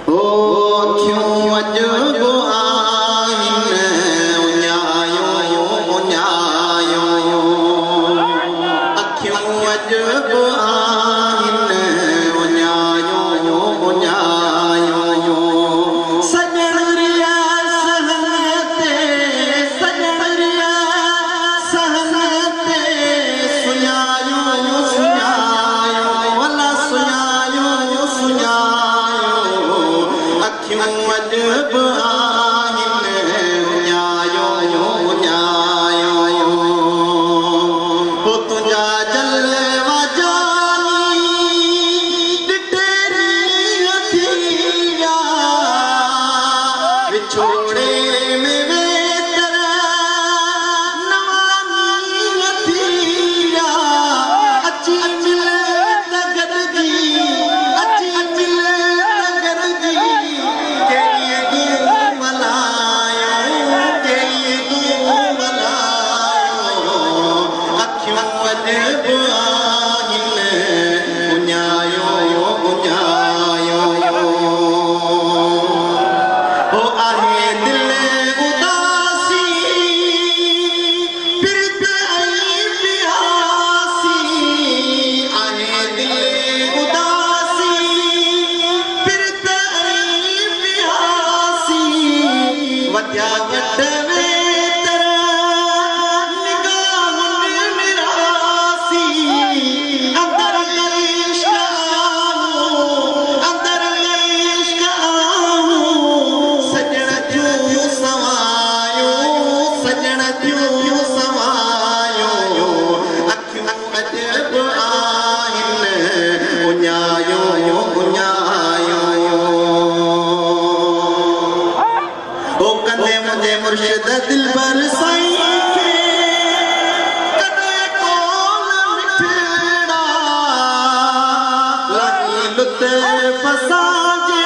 ओ अखियूं अॼु बि आहिनि उञायूं उञायूं, अखियूं अॼु बि आहिनि उञायूं उञायूं। सॼण रिया सहन ते, सॼण रिया सहन ते सुञायूं सुञायूं, अला सुञायूं सुञायूं। अखियूं अॼु बि आहिनि उञायूं उञायूं। पोइ तुंहिंजा जलवा जानी ॾिठे ॾींहं थी विया, विछोड़े में वेतर नवां ॾींहं थी विया। अची मिल त गॾिजी, अची मिल त गॾिजी, कहिड़ी दूं मल्हायूं, कहिड़ी दूं मल्हायूं। अखियूं अॼु बि आहिनि उञायूं उञायूं। हो आहे दिल उदासी, पिरत ऐं प्यासी, आहे दिल उदासी, पिरत ऐं प्यासी। वधिया वटि वेतर निगाहुनि निरासी, अंदरि इश्क आहूं, अंदरि इश्क आहूं। सॼण थियूं सवायूं, सॼण थियूं सवायूं। अखियूं अॼु बि आहिनि उञायूं उञायूं। ओ कंदे मुंहिंजे मुर्शिद दिलबर साईं खे कॾहिं कोन मिठड़ा, लाही लुत्फ़ सां जे